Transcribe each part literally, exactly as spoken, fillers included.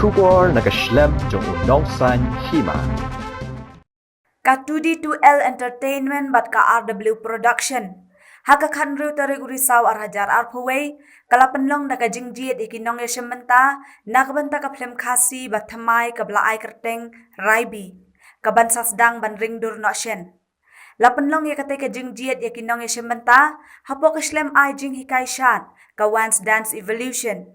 Khubor na ka shlem jong u nongsaiñ hima. Ka two D two L Entertainment bad ka R W Production ha ka khathynriew tarik u Risaw ar hajar arphew wei ka la pynlong da ka jingjied ïa ki nongïashim bynta na ka bynta ka phlim Khasi ba thymmai kaba la ai kyrteng Raibi, kaban sa sdang ban ring dur noh shen. La pynlong ïa katei ka jingjied ïa ki nongïashim bynta hapoh ka shlem ai jinghikai shad ka Once Dance Evolution.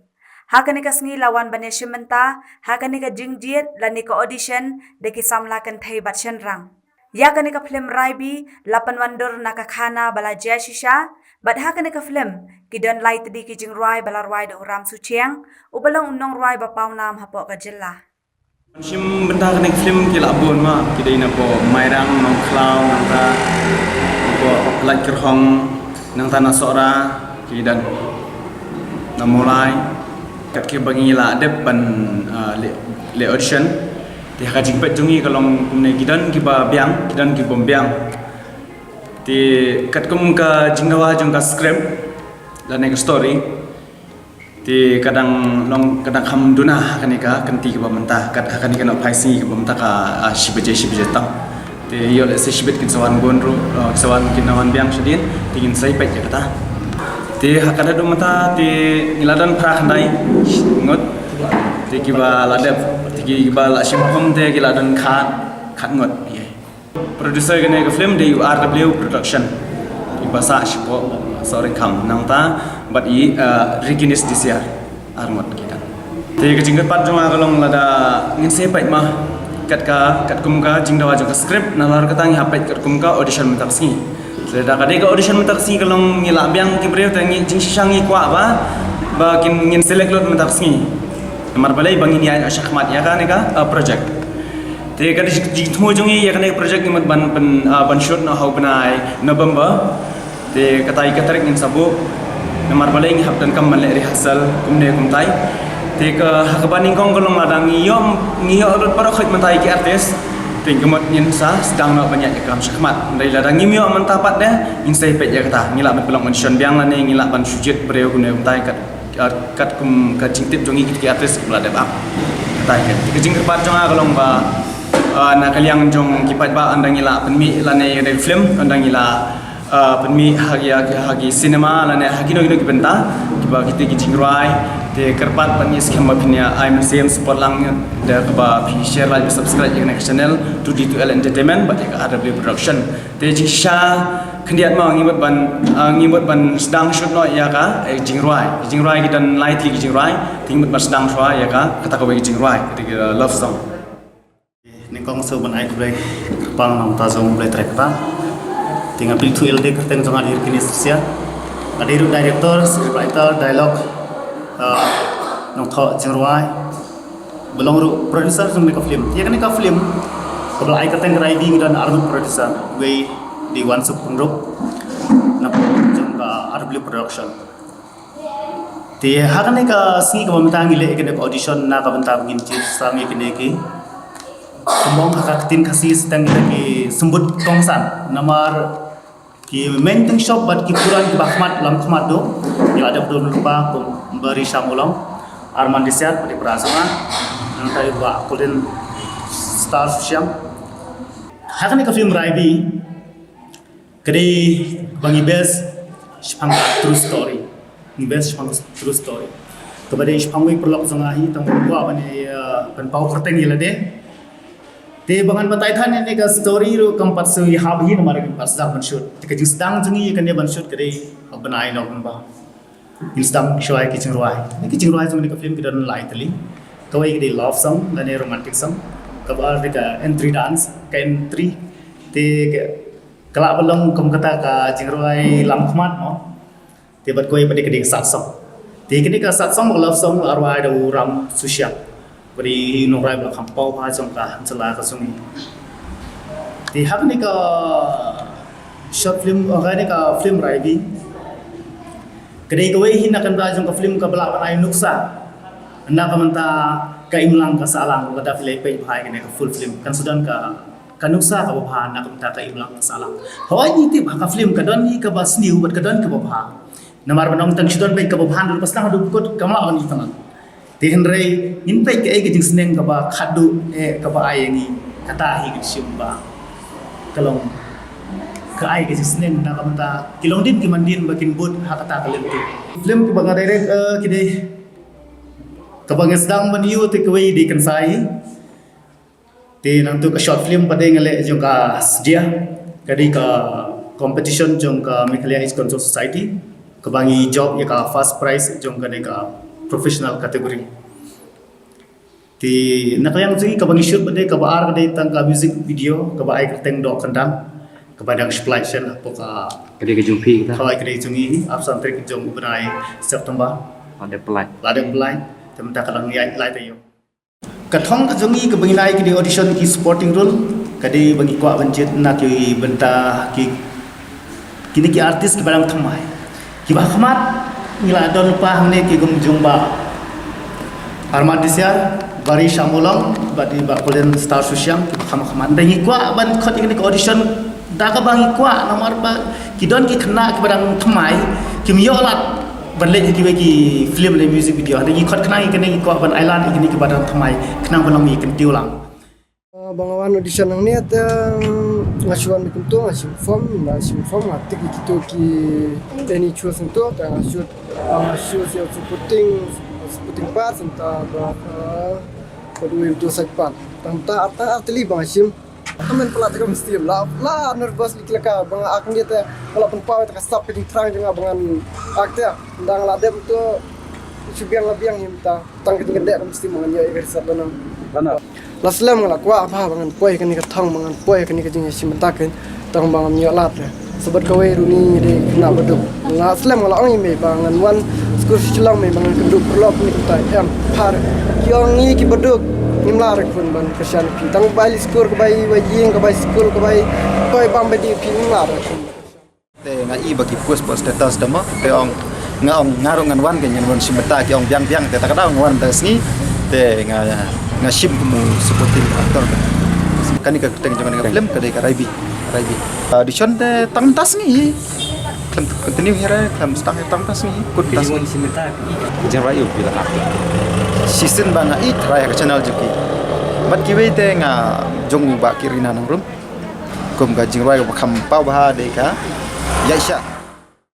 Ha kane ka sngi la wan ban ïashim bynta ha kane ka jingjied lane ka audition da ki samla kynthei bad shynrang. Ïa kane ka phlim Raibi la pynwandur na ka khana ba la jia shisha, bad ha kane ka phlim ki don lai tylli ki jingrwai ba la rwai da u Ram Suchiang, uba long u nongrwai ba pawnam hapoh ka jylla. Shim bynta kane ka phlim ki la bun ma, ki dei na poh Mairang, Nongkhlaw, nangta na poh Laitkyrhong, nangta na Sohra, ki don na Mawlai. Kat kiba ngi la dep ban, ah, leh, leh audition. Te ha ka jingpeit jong ngi ka long kumne, ki don kiba biang, ki don kibym biang. Te katkum ka jingdawa jong ka script lane ka story, te ka dang long, ka dang kham duna ha kane ka kynti kaba mynta, kat ha kane ka nohphai sngi kaba mynta ka, ah, shi baje, shi baje tang. Te ïoh lehse shibit kin sa wan bun ruh, ah, kin sa wan, kin wan biang shadien, te ngin sa ïa peit ïa kata. Te ha kata haduh mynta te ngi la don phra khyndai ngut. Te kiba la dep, te kiba la shim khum te ki la don khat, khat ngut. Producer kane ka film dei u R W Production, iba sah shapoh Sohryngkham, nangta bad i, eh, Rikinis Disiar, ar ngut kita. Te ka jingkyrpad jong nga ka long lada ngin sa peit ma, kat ka, katkum ka jingdawa jong ka script, nalor kata ngi hap peit katkum ka audition mynta ka sngi. Te lada ka dei ka audition mynta ka sngi ka long ngi la biang ki briew, te ngi jingshisha ngi kwah ba, ba kin, ngin select lut mynta ka sngi. Namar balei? Ba ngin ïaid shakhmat ïa kane ka, eh, project. Te ka jing, jingthmu jong ngi ïa kane ka project ngi mut ban pyn, ah, ban shoot noh ha u bnai November. Te katai ka tarik ngin sa buh. Namar balei? Ngi hap donkam ban leh rehearsal kumne kumtai. Te ka ha kaba nyngkong ka long lada ngi ïoh, ngi ïoh lut baroh khoit mynta ïa ki artist, te ka mut ngin sa sdang noh ban ïaid ïa ka kam shakhmat. Hynrei lada ngim ïoh mynta pat de, ngin sa ïa peit ïa kata. Ngi lah ban pynlong audition biang lane ngi lah ban shu jied briew kumne kumtai kat Kat, katkum ka jingtip jong ngi kit ki artist kiba la dep ap. Kata hi ka, ka jingkyrpad jong nga ka long ba, ah, na ka liang jong ki paidbah, ynda ngi la pynmih lane ïa ka film, ynda ngi la, ah, pynmih ha ki, ha ki cinema lane ha kino kino ki bynta kiba kit ki jingrwai, te kyrpad ban ïa skhem ba phin ïa ai mynsiem support lang da kaba phi share, like, subscribe ïa kane ka channel two D two L Entertainment bad ïa ka R W Production. Te jingshisha khyndiat ma ngi mut ban, ah, ngi mut ban sdang shoot noh ïa ka, eh, jingrwai. Jingrwai ki don lai tylli ki jingrwai. Te ngi mut ban sdang shuwa ïa ka, kata kawei ka jingrwai, kata ka love song. Nyngkong sngewbha ban ai khublei kyrpang na ka bynta jong U Blei Trai kyrpang. Te nga pynlong ïa lade kyrteng jong nga dei Rikinis Disiar. Nga dei ruh director, script writer, dialogue, ah, nongthoh jingrwai. Ba long ruh producer jong kane ka film. Ïa kane ka film kaba la ai kyrteng Raibi ngi don ar ngut producer, wei dei Wansuk Pyngrope na jong ka R W Production. Te ha kane ka sngi kaba mynta ngi leh ïa kane ka audition na ka bynta ba ngin jied sdang ïa kine ki, kumba ong ha ka ktien Khasi, sdang ïa ki symbut kongsan. Namar ki meiñ tyngshop bad ki puran kiba khmat lam khmat, to ngi la dep don lypa kum Bah Risham Ulong, Arman Disiar, Bah Dipra Sanga, nangta Bah Golden Star Susiang. Ha kane ka film Raibi ka dei ba ngi base shaphang ka true story. Ngi base shaphang true story. Kaba dei shaphang wei paralok jong nga hi, tang ba kwah ban, eh, ban paw kyrteng ïa lade. Te ba ngan batai than ïa kane ka story ruh kam pat shu ïahap hi namar ngim pat sdang ban shoot. Te ka jingsdang jong ngi ïa kane ban shoot ka dei ha u bnai November. Ngin sdang shuwa ïa ki jingrwai. Ïa ki jingrwai jong kane ka film ki don lai tylli. Kawei ka dei love song lane romantic song. Kaba ar ka dei ka entry dance, ka entry. Te ka, ka lah ban long kum kata ka jingrwai lam khmat mo. Te bad kawei pat ka dei ka sad song. Te kane ka sad song, love song, la rwai da u Ram Susiang. Ba dei u nongrwai ba la kham paw bha jong ka jylla ka jong ngi. Te ha kane ka short film, oh, ha kane ka film Raibi, ka dei kawei hi na ka bynta jong ka film kaba lah ban ai nuksa na ka bynta ka imlang ka sahlang, lada phi leit peit bha ïa kane ka full film. Kan sa don ka, ka nuksa kaba bha na ka bynta ka imlang ka sahlang. Hooid ngi tip ha ka film ka don hi kaba sniew bad ka don kaba bha. Namar ban ong tang shu don beit kaba bha, hynrei ba sdang haduh ba kut kam lah ban ïathuh. Te hynrei ngin peit kaei ka jingsneng kaba khadduh, eh, kaba ai ïa ngi, kata hi ka shim ba ka long ka ai ka jingsneng na ka bynta ki longdien ki mandien ba kin bud ha kata ka lynti. Film kaba nga direct, eh, ki dei, kaba nga sdang ban ïoh te kawei dei Kynsai. Te nangtu ka short film pat dei nga leh jong ka Sdia, ka dei ka competition jong ka Meghalaya East Khonsa Society, kaba ngi jop ïa ka first prize jong kane ka professional category. Te na ka liang jong ngi kaba ngi shoot pat dei kaba ar ka dei tang ka music video kaba ai kyrteng Doh Khyndang, kaba dang supply shen hapoh ka Ka dei ka jong phi kata? Hoi, ka dei jong ngi, arphew san tarik jong u bnai September. La dep pynlait. La dep pynlait. Te mynta ka dang ïaid lai taïew. Ka thong ka jong ngi kaba ngi nai ka dei audition ki supporting role, ka dei ba ngi kwah ban jied na ki bynta ki, kine ki artist kiba dang thymmai. Kiba ha khmat ngi la don lypa hangne ki kum jong Bah Armand Disiar, Bah Ri Shyam Olong bad i Bah Kulen Star Sushiang, kiba kham ha khmat. Te ngi kwah ban khot ïa kane ka audition da kaba ngi kwah, namar ba ki don ki khynnah kiba dang thymmai, kim ïoh lad ban leit ïa kiwei ki film ne music video. Te ngi khot khnang ïa kane, ngi kwah ban ai lad ïa kine kiba dang thymmai khnang ban long ïa kyntiew lang. Ah, ba nga wan audition hangne te nga shu wan kumto, nga shim form, nga shim form, nga tick ïa kito ki, any choose kumto, te nga shoot, nga shoot ïa supporting, supporting part, nangta ba, ah, ba dei to side part. Tang ta, ta artylli ba nga shim. Ka men pala te ka mesti la, la nervous liki la ka ba nga act ngi te, pala pynpaw te ka sap ka jingthrang jong nga ba ngan act te. Dang la dep to, shu biang la biang hi mynta. Tang ka jingkyndiah ka mesti ma ngan ïoh ïa ka result ba nang. Lana. La slem nga la kwah bha ba ngan poi kane ka thong, ba ngan poi kane ka jingïashim bynta ka, tang ba ngam ïoh lad te. Sa bad kawei ruh ngi dei khynnah baduk. La slem nga la ong ïa mei ba ngan wan skul sha Shillong mei ba ngan kynduh paralok kane ka bynta, em, phar. Ki ong ngi ki baduk ngim lah re khun ban kyrshan phi. Tang ka bai skul, ka bai ïing, ka bai skul, ka bai koi bam bai dih, phi ngim lah re khun. Te nga i ba ki post, post status da mo, te ong, nga ong nga ruh ngan wan, ke ngan wan shim bynta, ki ong biang biang, te ta ka daw nga wan da sngi, te nga, nga shim kum u supporting actor. Kane ka kyrteng jong kane ka film ka dei ka Raibi, Raibi. Ah, audition te tang mynta sngi. Khlem continue hi re, khlem sdang hi tang mynta sngi. Kut mynta sngi. Jingrwai u phi la ngap. Shisien ba nga i tharai ha ka channel jong ki. Bad kiwei te nga jong u Bah Kirina Nongrum. Kum ka jingrwai kaba kham paw bha dei ka Ïaishah.